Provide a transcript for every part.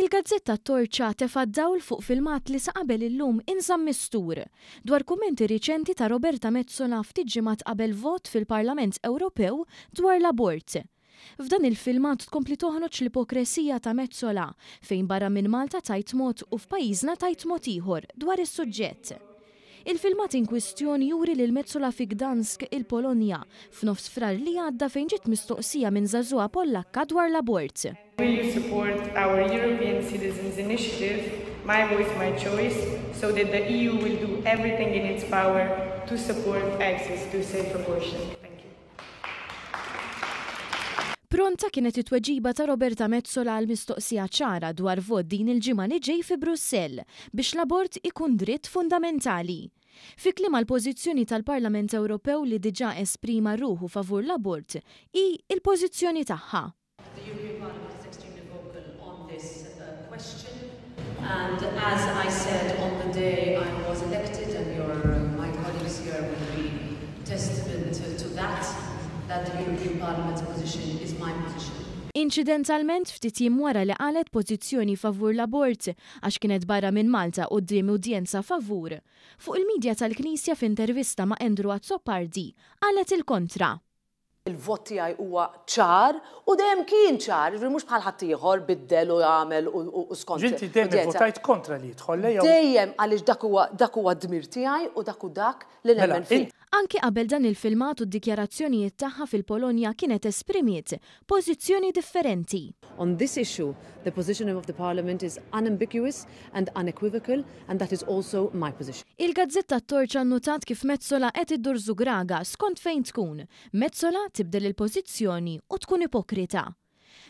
Il-gazzetta Torċa tefgħet dawl fuq filmat li sa qabel illum inżamm mistur, dwar kummenti riċenti ta' Roberta Metsola ftit ġimgħat qabel vot fil-Parlament Ewropew dwar l-abort. F'dan il-filmat tkompli toħroġ l-ipokresija ta' Metsola fejn barra minn Malta tgħid mod u f'pajjiżna tgħid mod ieħor dwar is-suġġett. Il-filmat inkwistjoni juri lil Metsola fi Gdansk, il-Polonja, f'nofs Frar li għadda fejn ġiet mistoqsija minn żagħżugħa Pollakka dwar l-abort. Will you support our European Citizens Initiative, My Voice, My Choice, so that the EU will do everything in its power to support access to safe abortion? Thank you. Pronta kienet it-tweġiba ta' Roberta Metsola għal mistoqsija ċara dwar vot din il-ġimgħa li ġej fi Brussell biex l-abort ikun dritt fundamentali. Fi kliemha l-pożizzjoni tal-Parlament Ewropew li diġà esprima ruħu favur l-abort hi l-pożizzjoni tagħha. The European Parliament is extremely vocal on this question and as I said on the day I was elected and your my colleagues here will be testament to that, that the European Parliament's position is my position. Inċidentalment ftit jiem wara li qalet pożizzjoni favur l-abort għax kienet barra minn Malta quddiem udjenza favur, fuq il-media tal-Knisja f'intervista ma' Andrew Azzopardi qalet il-kontra. Il-vot tiegħi huwa ċar u dejjem kien ċar, jiġifieri mhux bħal ħaddieħor biddel u għamel u skont. Ġinti dejjem votajt kontra li jidħol jew? Dejjem għaliex dak huwa dak huwa d-dmir tiegħi u dak hu dak li mela, nemmen fih. Anki qabel dan il-filmat u d-dikjarazzjonijiet tagħha fil-Polonja kienet esprimiet pożizzjoni differenti. On this issue, the position of the Parliament is unambiguous and unequivocal and that is also my position. Il-gazzetta Torċa nnutat kif Metsola qed iddur żugraga skont fejn tkun. Metsola tibdel il-pożizzjoni u tkun ipokrita.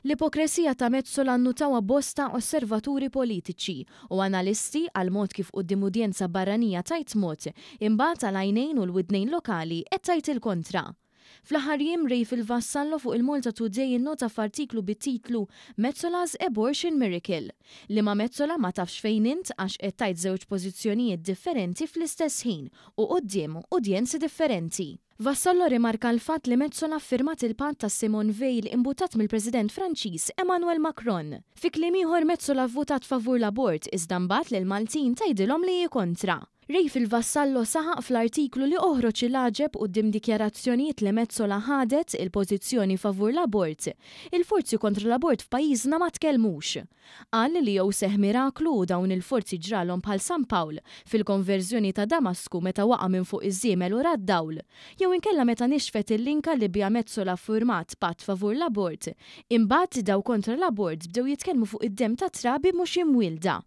L-ipokresija ta' Metsola nnutawha bosta osservaturi politiċi u analisti għal mod kif quddiem udjenza barranija tgħid mod, imbagħad għal għajnejn u l-widnejn lokali qed tgħid il-kontra. Fl-aħħar jiem Rayfil Vassallo fuq il-Malta Today innota f'artiklu bit-titlu Metsola's Abortion Miracle. Liema Metsola ma tafx fejn int għax qed tgħid żewġ pożizzjonijiet differenti fl-istess ħin u quddiem udjenzi differenti. Vassallo rrimarka l-fatt li Metsola ffirmat il-patt ta' Simone Veil imbuttat mill-President Franċiż Emmanuel Macron. Fi kliem ieħor Metsola vvutat favur l-abort iżda mbagħad lill-Maltin tgħidilhom li hi kontra. Rayfil Vassallo saħaq fl-artiklu li oħroġ il-għaġeb quddiem dikjarazzjonijiet li Metsola ħadet il-pożizzjoni favur l-abort, il-forzi kontra l-abort f'pajjiżna ma tkellmux. Qal li jew seħħ miraklu u dawn il-forzi ġralhom bħal San Pawl fil-konverżjoni ta' Damasku meta waqa' minn fuq iż-żiemel u ra d-dawl, jew inkella meta nixfet il-linka li biha Metsola ffurmat patt favur l-abort, imbagħad dawk kontra l-abort bdew jitkellmu fuq id-demm tat-trabi mhux imwielda.